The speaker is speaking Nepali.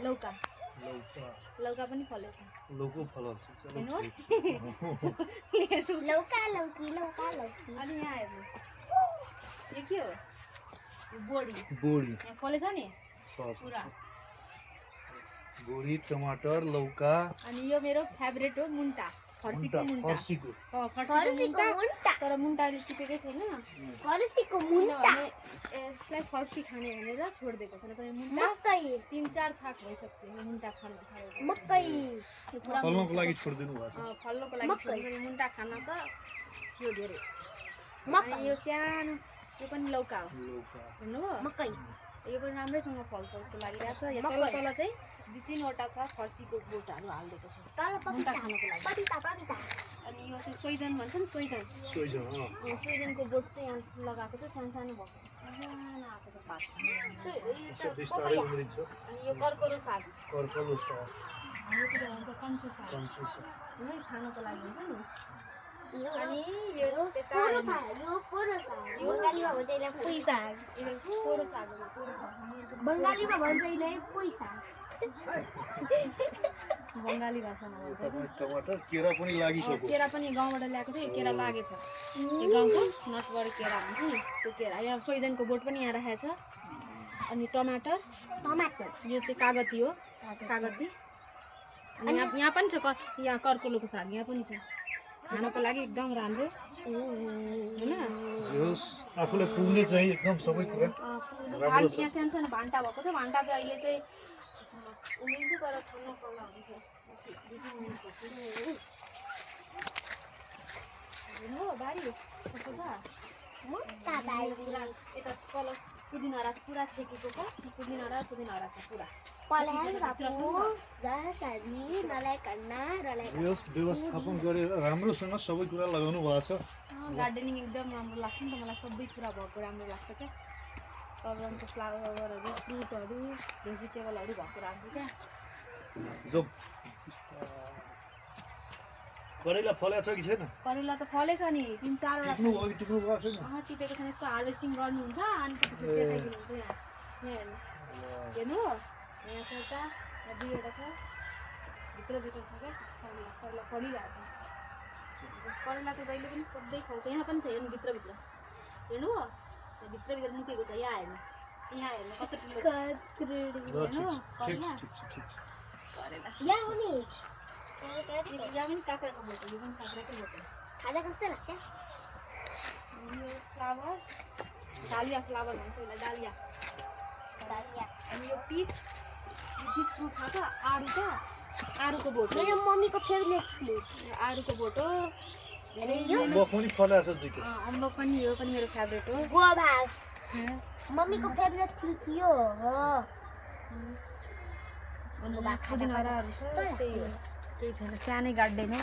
लौका लौका लौका पनि फलेछ लौको फलाउँछ चलो हेर्नु लौका लौकी लौका लौकी अनि यहाँ हेर्नु यो के हो यो बोडी बोडी यहाँ फलेछ नि पुरा बोडी टमाटर लौका अनि यो मेरो फेभरेट हो मुन्टा फर्सीको मुन्टा फर्सीको फर्सीको मुन्टा तर मुन्टाले टिपेकै छैन फर्सीको मुन्टा किनभने यसलाई फर्सी खाने भनेर छोडिदिएको छैन तर मुन्टा मकै 3-4 छाक भइसक्यो यो मुन्टा खान थालेको मकै यो पुरा फल्नको लागि छोडिदिनु भएको छ फल्नको लागि छोडिदिएको मुन्टा खान त थियो धेरै मकै अनि यो सानो यो पनि लौका हो लौका हेर्नुभयो मकै यो पनि राम्रैसँग फल्छ जस्तो लागिरहेको छ यो तल तल चाहिँ 2-3वटा छ फर्सीको बोटहरू हालिदिएको छ तल मुन्टा खानको लागि पपिता पपिता अनि यो चाहिँ सोइजन भन्छ नि सोइजन सोइजन सोइजनको बोट चाहिँ यहाँ लगाएको छ सानो सानो भएको सानो आएको छ पात बिस्तारै उम्रिन्छ अनि यो कर्करो साग कर्कलो साग हाम्रोतिर भन्छ कन्चो साग कन्चो साग है खानको लागि हुन्छ नि यो अनि यो त्यता पोरो साग यो पोरो साग यो बङ्गालीमा भन्छ यसलाई पोइ साग यो कोरो साग हो कोरो साग बङ्गालीमा भन्छ यसलाई पोइ साग बङ्गाली भाषामा भन्छ टमाटर केरा पनि लागिसक्यो केरा पनि गाउँबाट ल्याएको थियो केरा लागेछ यो गाउँको नटबाट केरा हुन्छ नि त्यो केरा यहाँ सोइजनको बोट पनि यहाँ राखेको छ अनि टमाटर टमाटर यो चाहिँ कागती हो कागती अनि यहाँ पनि छ यहाँ कर्कुलोको साग यहाँ पनि छ खानको लागि एकदम राम्रो होइन जोस आफूलाई पुग्ने चाहिँ एकदम सबै कुरा राम्रो छ यहाँ सानो सानो भान्टा भएको छ भान्टा चाहिँ अहिले चाहिँ उम्रिन्छ तर खानु पर्ला हुन्छ हेर्नु हो बारी कस्तो छ मोटा बारी पुरा यता तल पुदिना पुरा छेकेको छ पुदिना छ पुरा पलाएर राख्नु जसरी मलाई कन्ना रलाई यस व्यवस्थापन गरेर राम्रोसँग सबै कुरा लगाउनु भएको छ गार्डनिङ एकदम राम्रो लाग्छ नि त मलाई सबै कुरा भएको राम्रो लाग्छ क्या सबैको फ्लावरहरू फ्रुटहरू भेजिटेबलहरू भएको राख्छु क्या जो करेला फलेको छ कि छैन करेला त फलेछ नि 3-4वटा टिप्नु अघि टिप्नु भएको छैन टिपेको छैन यसको हार्भेस्टिङ गर्नुहुन्छ अनि त्यसपछि देखाइदिनुहुन्छ यहाँ हेर्नु हेर्नु यहाँ छ एउटा यहाँ 2वटा छ भित्र छ क्या करेला फलिरहेको छ करेला त जहिले पनि पक्दै खाउँछ यहाँ पनि छ हेर्नु भित्रभित्र हेर्नु हो भित्रभित्र मुकेको छ यहाँ हेर्नु कस्तो ठुलो हेर्नु करेला करेला यहाँ हो नि यहाँ पनि काँक्राको बोटो यो पनि काँक्राकै बोटो खाजा कस्तो लाग्छ यो फ्लावर डालिया फ्लावर भन्छ यसलाई डालिया अनि यो पिच फ्रुट खान्छ आरुको बोटो मेरो मम्मीको फेभरेट फ्रुट आरुको बोटो अम्बक पनि फलेको छ दुईटा अम्बक पनि यो पनि मेरो फेभरेट हो गोवा मम्मीको फेभरेट फ्रुट यो हो पुदिनाहरू छ त्यही हो केही छैन सानै गार्डन हो